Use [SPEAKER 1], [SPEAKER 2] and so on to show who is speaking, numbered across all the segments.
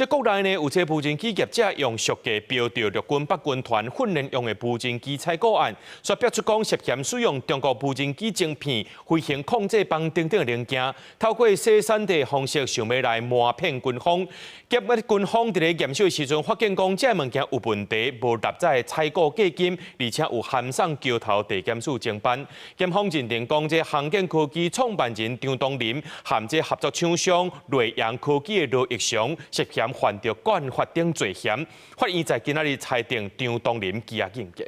[SPEAKER 1] 這國內呢有這無人機業者用俗價標著陸軍八軍團訓練用的無人機採購案，煞爆出講涉嫌使用中國無人機晶片、飛行控制棒等等的零件，透過洗三 D 方式想欲來瞞騙軍方。結果軍方佇咧驗收的時陣，發現講這个物件有問題，無納這採購價金，而且有函送橋頭地檢署偵辦。檢方認定講，這航建科技創辦人張東霖和這合作廠商睿揚科技的羅奕翔涉嫌犯著國安法等罪嫌，法院在今仔日裁定張東霖羈押禁見。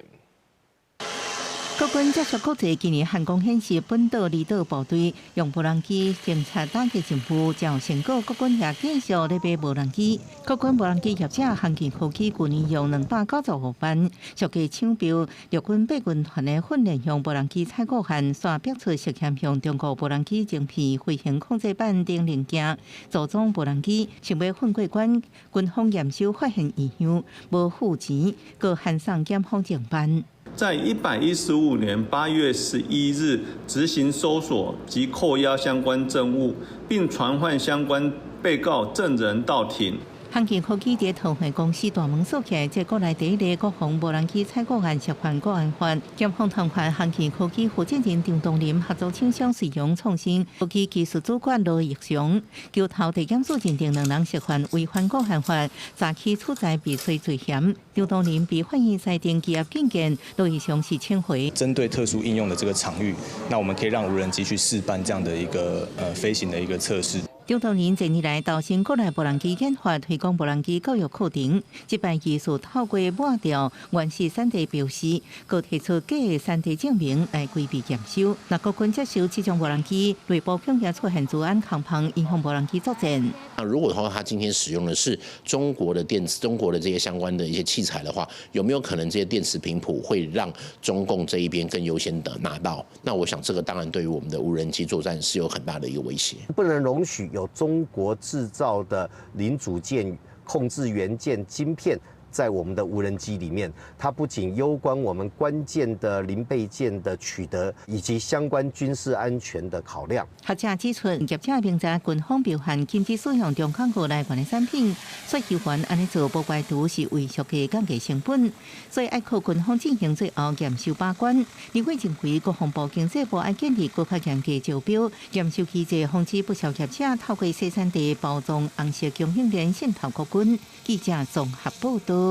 [SPEAKER 2] 國軍接受國際今年漢光演習，本島離島部隊用無人機偵察打擊任務，誠有成果。國軍也繼續咧買無人機。國軍無人機業者航建科技去年用295萬，俗價搶標陸軍八軍團的訓練用無人機採購案，煞爆出涉嫌用中國無人機晶片、飛行控制板等零件組裝無人機，想欲混過關。軍方驗收發現異樣，無付錢，閣函送檢方偵辦。
[SPEAKER 3] 在115年8月11日執行搜索及扣押相關證物，並傳喚相關被告證人到庭。
[SPEAKER 2] 航建科技佇桃園公司大門鎖起來，這國內第一例國防無人機採購案涉犯國安法，檢方傳喚航建科技負責人張東霖合作廠商瑞陽創新科技技術主管羅奕翔，橋頭地檢署認定兩人涉犯違反國安法，早起取財避稅罪嫌。張東霖被法院裁定羈押禁見，羅奕翔是請回。
[SPEAKER 4] 針對特殊應用的這個場域，那我們可以讓無人機去試辦這樣的一個飛行的一個測試。
[SPEAKER 2] 張東霖近年來投身國內無人機研發、推廣無人機教育課程，這擺技術透過抹掉原始產地標示，閣提出假的產地證明來規避驗收。若國軍接受這種無人機，內部恐驚出現資安空縫，影響無人機作戰。
[SPEAKER 5] 那如果說他今天使用的是中國的電池、中國的這些相關的一些器材的話，有沒有可能這些電磁頻譜會讓中共這一邊更優先的拿到？那我想這個當然對於我們的無人機作戰是有很大的一個威脅。
[SPEAKER 6] 不能容許有中國製造的零組件、控制元件、晶片在我們的無人機裡面，它不僅攸關我們關鍵的零備件的取得，以及相關軍事安全的考量。
[SPEAKER 2] 學者指出，業者明知軍方標限禁止使用中國來源的產品，所以猶原按呢做，無排除是為俗價降低成本，所以愛靠軍方進行最後驗收把關。立委認為，國防部、經濟部愛建立閣較嚴格招標驗收機制，防止不肖業者透過洗三地包裝紅色供應鏈滲透國軍。記者綜合報導。